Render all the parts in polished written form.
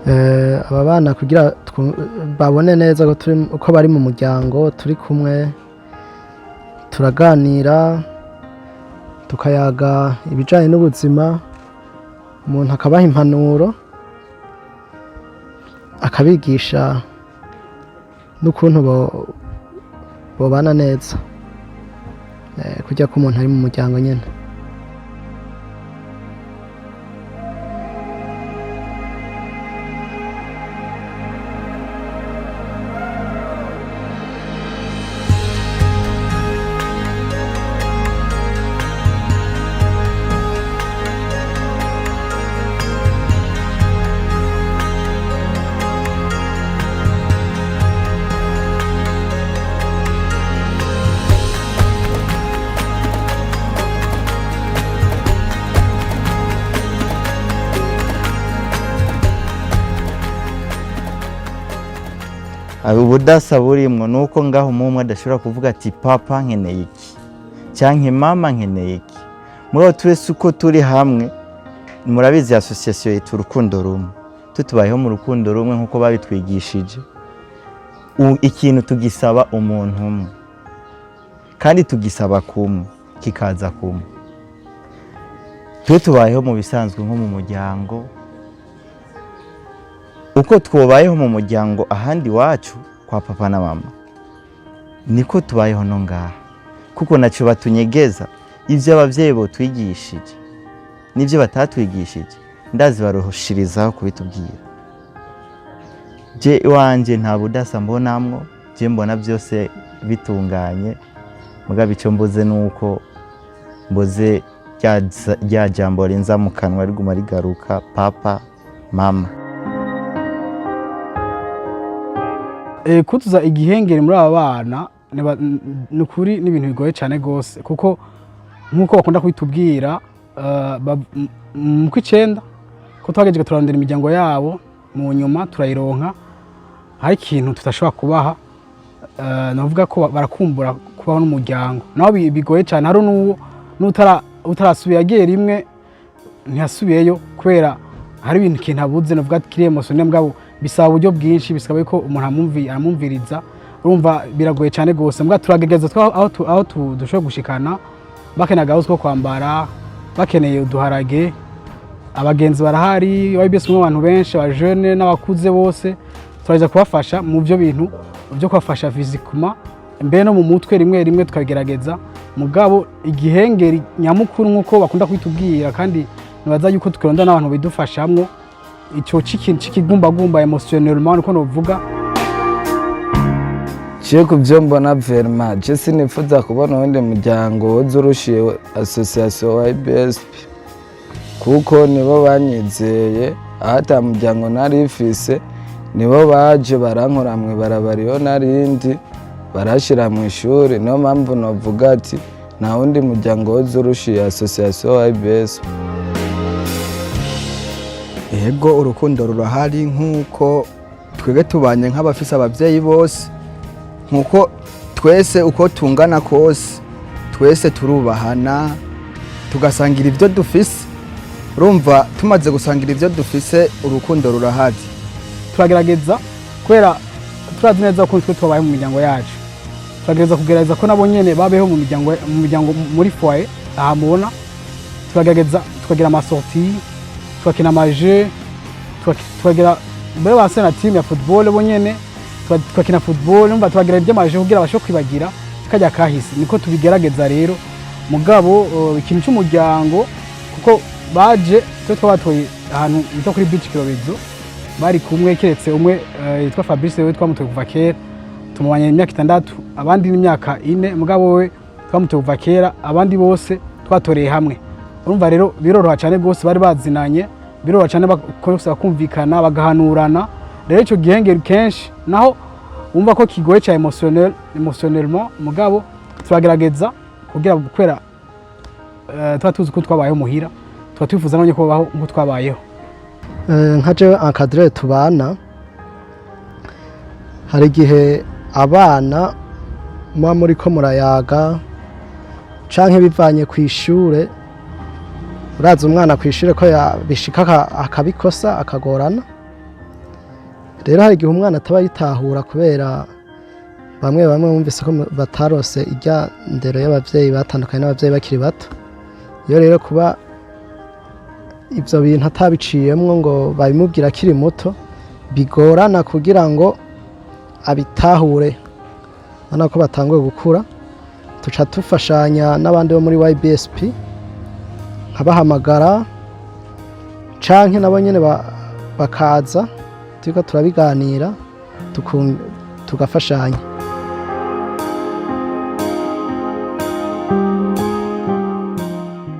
Aba bana kugira babone neza ko turi, ko bari mu muryango, turi kumwe, turaganira, tukayaga ibijanye n'ubuzima, umuntu akabaha impanuro, akabigisha n'ukuntu bobana neza, kurya ko umuntu ari mu muryango nyene. Ubudasa burimwo ni uko ngaho umwe adashobora kuvuga ati: "Papa, nkeneye iki", cyangwa "Mama, nkeneye iki". Muri twese uko turi hamwe, murabizi, association yitwa Urukundo Rumwe, tutubayeho mu rukundo rumwe nk'uko babitwigishije. Ikintu tugisaba umuntu umwe kandi tugisaba kumwe, kikaza kumwe. Twe tubayeho mu bisanzwe nko mu muryango, uko twobayeho mu muryango ahandi iwacu kwa papa na mama, niko tubayeho no ngaha, kuko nacyo batunyegeza. Ibyo ababyeyi botwigishije n'ibyo batatwigishije, ndazi barushirizaho kubitubwira. Je iwanje nta budasa mbonamwo, je mbona byose bitunganye. Mugabo icyo mbuze ni uko mbuze rya jambo rinza mu kanwa riguma rigaruka: papa, mama. Kutuza igihengeri muri aba bana ni ukuri ni ibintu bigoye cyane rwose, kuko nk'uko bakunda kubitubwira, mu kw'icenda ko twagejeje turarondera imiryango yabo, mu nyuma turayironka, hari ikintu tudashobora kubaha. Navuga ko barakumbura kubaho n'umuryango, naho bigoye cyane. Hari n'uwo n'utarasubiye, agiye rimwe ntiyasubiyeyo kubera hari ibintu, ikintu abuze, navuga kiri émotionnel. Mugabo bisaba uburyo bwinshi, bisaba ko umuntu amumviriza. Urumva biragoye cyane rwose, mbwa turagerageza aho dushobora gushikana. Bakeneye agahuzu ko kwambara, bakeneye uduharage, abagenzi barahari, YBS umwe, abantu benshi, abajene n'abakuze bose, turaza kubafasha mu byo bintu byo kubafasha physiquement, mbere no mu mutwe rimwe rimwe tukabigerageza. Mugabo igihengeri nyamukuru, nk'uko bakunda kubitubwira, kandi nibaza yuko tukironda n'abantu bidufashamwo, ico c'ikintu c'ikigumbagumba émotionnellement, niko novuga. Je ku byo mbona, vraiment, je sinifuza kubona uwundi muryango woza urushiye association YBSP, kuko nibo banyizeye aho ata muryango nari mfise. Nibo baje barankora mw'ibarabara iyo narindi, barashira mu ishuri. Niyo mpamvu novuga ati nta wundi muryango woza urushiye association YBSP. Ego, urukundo rurahari, nk'uko twebwe tubanye nk'abafise ababyeyi bose, nk'uko twese uko tungana kose, twese turubahana, tugasangira ibyo dufise. Urumva, tumaze gusangira ibyo dufise, urukundo rurahari. Turagerageza, kubera turazi neza ko twe tubayeho mu miryango yacu, turagerageza kugerageza ko nabo nyene babeho mu miryango, muri foyer. Aha mubona turagerageza tukagira ama sorties, tugakina ama jeux, tukagira mbere base na team ya football, bo nyene tugakina football. Numva tubagira iby'ama jeux kugira bashobore kwibagira kajya kahise, niko tubigerageza rero. Mugabo ikintu cy'umuryango, kuko baje twe twabatoye ahantu bita kuri beach Kirobezo, bari kumwe, keretse umwe yitwa Fabrice, we twamutoye kuva kera, tumubanye imyaka 6, abandi n'imyaka 4. Mugabo we twamutoye kuva kera, abandi bose twatoreye hamwe. Urumva rero biroroha cyane rwose, bari bazinanye, biroroha cyane bose bakumvikana, bagahanurana. Rero icyo gihengeri kenshi naho wumva ko kigoye cya émotionnellement, mugabo turagerageza kugira, kubera tuba tuzi ko twabayeho muhira, tuba twifuza none ko babaho nk'uko twabayeho. Nka jewe encadreur tubana, hari igihe abana muba muriko murayaga canke bivanye ku ishure. Urazi umwana ku ishure ko bishika akabikosa, akagorana. Rero hari igihe umwana ataba yitahura, kubera bamwe bamwe bumvise ko batarose irya ndero y'abavyeyi, batandukanye n'abavyeyi bakiri bato. Iyo rero kuba ivyo bintu atabiciyemwo ngo babimubwira akiri muto, bigorana kugira ngo abitahure. Urabona ko batanguye gukura, tuca dufashanya n'abandi bo muri YBSP, nkabahamagara canke nabo nyene bakaza, turiko turabiganira, tugafashanya.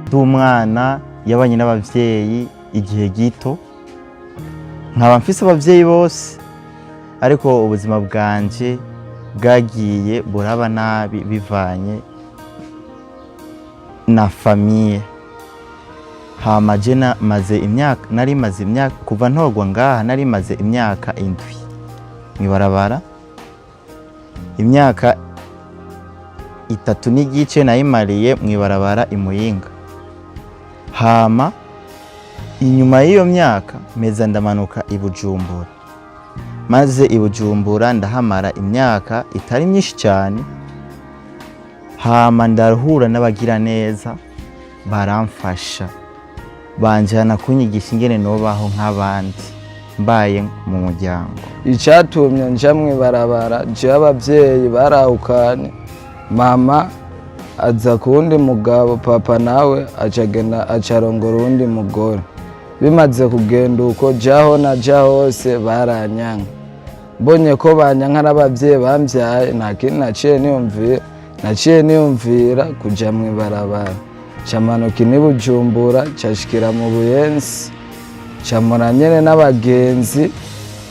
Ndi umwana yabanye n'abavyeyi igihe gito, nkaba mfise abavyeyi bose, ariko ubuzima bwanje bwagiye buraba nabi bivanye na famille. Hama je maze imyaka, nari maze imyaka kuva ntorwa ngaha, nari maze imyaka 7 mw'ibarabara. Imyaka 3 n'igice nayimariye mw'ibarabara i Muyinga. Hama inyuma y'iyo myaka meza ndamanuka i Bujumbura, maze i Bujumbura ndahamara imyaka itari myinshi cyane. Hama ndahura n'abagira neza, baramfasha, banjana kunyigisha ingene nobaho nk'abandi mbaye mu muryango. Icyatumye nja mw'ibarabara, jewe abavyeyi barahukanye, mama aza ku wundi mugabo, papa nawe acagenda acarongora uwundi mugore. Bimaze kugenda uko, jaho naja hose baranyanka. Mbonye ko banyanka n'abavyeyi bambyaye, nta kindi naciye niyumvira, naciye niyumvira kuja mw'ibarabara. Camanuka ini Bujumbura, cashikira mu Buyenzi, camura nyene n'abagenzi.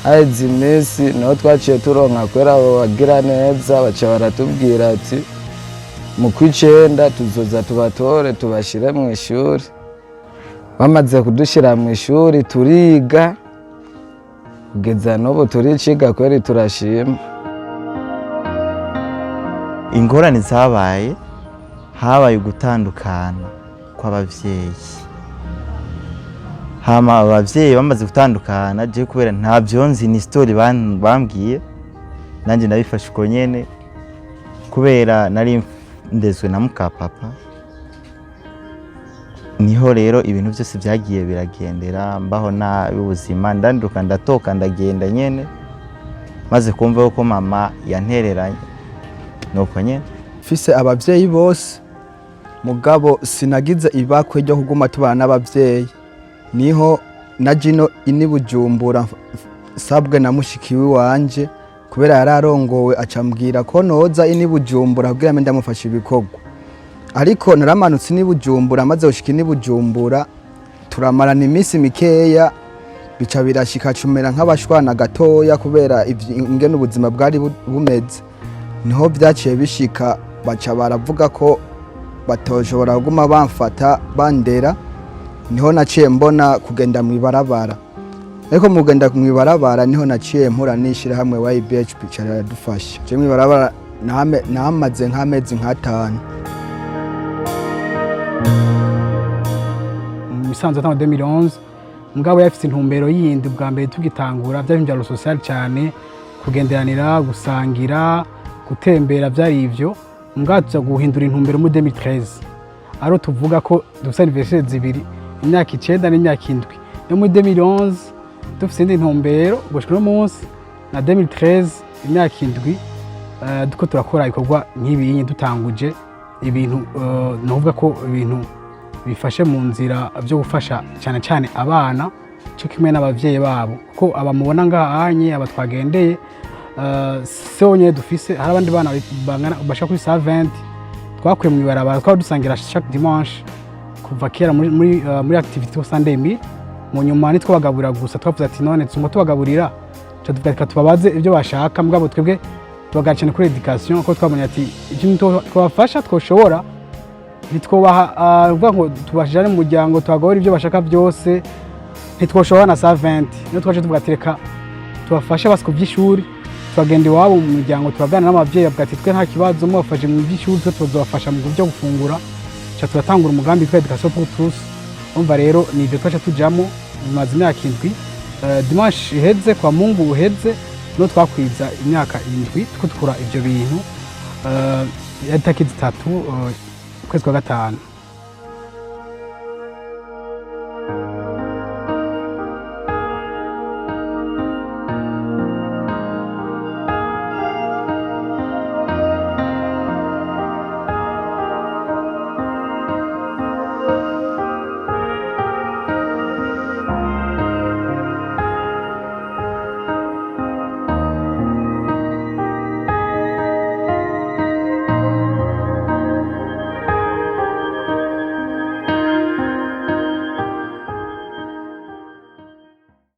Haheze iminsi niho twaciye turonka kubera abo bagira neza, baca baratubwira ati mu kw'icenda tuzoza tubatore tubashire mu ishuri. Bamaze kudushira mu ishuri, turiga kugeza n'ubu turiciga kweri, turashima. Ingorane zabaye, habaye ugutandukana kw'abavyeyi. Hama abavyeyi bamaze gutandukana, je kubera ntavyo nzi, ni story bambwiye, nanjye ndabifashe uko nyene, kubera nari ndezwe na mukapapa. Niho rero ibintu byose byagiye biragendera, mbaho nabi ubuzima, ndanduka, ndatoka, ndagenda nyene, maze kumva yuko mama yantereranye, nuko nyene. Mfise abavyeyi bose, mugabo sinagize ibakwe ryo kuguma tubana n'abavyeyi. Niho na jino ini Bujumbura sabwe na mushiki wanje, kubera yari arongowe, acambwira ko noza ini Bujumbura kugira mbe ndamufasha ibikorwa. Ariko naramanutse ini Bujumbura, maze gushika ini Bujumbura turamarana iminsi mikeya, bica birashika cumera nk'abashwana gatoya, kubera ingene ubuzima bwari bumeze. Niho byaciye bishika baca baravuga ko batoshobora kuguma bamfata bandera. Niho naciye mbona kugenda mw'ibarabara. Ariko mu kugenda mw'ibarabara niho naciye mpura n'ishirahamwe YBHP, caradufasha. Je mw'ibarabara nahamaze nk'amezi nk'5. Mu bisanzwe atangwa 2011, mugabo yafise intumbero yindi. Bwa mbere tugitangura byari ibintu bya social cyane, kugenderanira, gusangira, gutembera, byari ivyo. Mugabo tuza guhindura intumbero muri 2013, ariho tuvuga ko dufise anniversaire zibiri, imyaka 9 n'imyaka 7. No muri 2011 dufise indi ntumbero gushika uno munsi, na 2013 imyaka 7, duko turakora ibikorwa nk'ibi, dutanguje ibintu, novuga ko ibintu bifashe mu nzira byo gufasha cyane cyane abana cyo kimwe n'abavyeyi babo, kuko aba mubona ngaha anye, aba twagendeye, si bonyene dufise, hari abandi bana bangana bashika kuri 120 twakuye mu ibarabara, twaba dusangira chaque dimanche kuva kera muri activité Sunday meal. Mu nyuma ntitwabagaburira gusa, twavuze ati none tuzuma tubagaburira, tuca tuvuga reka tubabaze ibyo bashaka. Mugabo twebwe tubaganira cyane kuri education, kuko twabonye ati ikintu twabafasha twoshobora, ntitwobaha uvuga ngo tubashijane mu muryango tubagaburire ibyo bashaka byose, ntitwoshobora na 120. Niyo twaje tuvuga ati reka tubafashe basi ku by'ishuri. Turagenda iwabo mu muryango, turaganira n'ababyeyi, bavuga ati twe nta kibazo, mubafashe mu by'ishuri, twe tuzobafasha mu byo gufungura. Ca turatangura umugambi witwa Education pour tous. Umva rero ni ibyo twaca tujamo, bimaze imyaka 7. Dimanche iheze, kwa Mungu uheze, no twakwiza imyaka 7 tuko dukora ivyo bintu. Yari tariki 3, ukwezi kwa gatanu.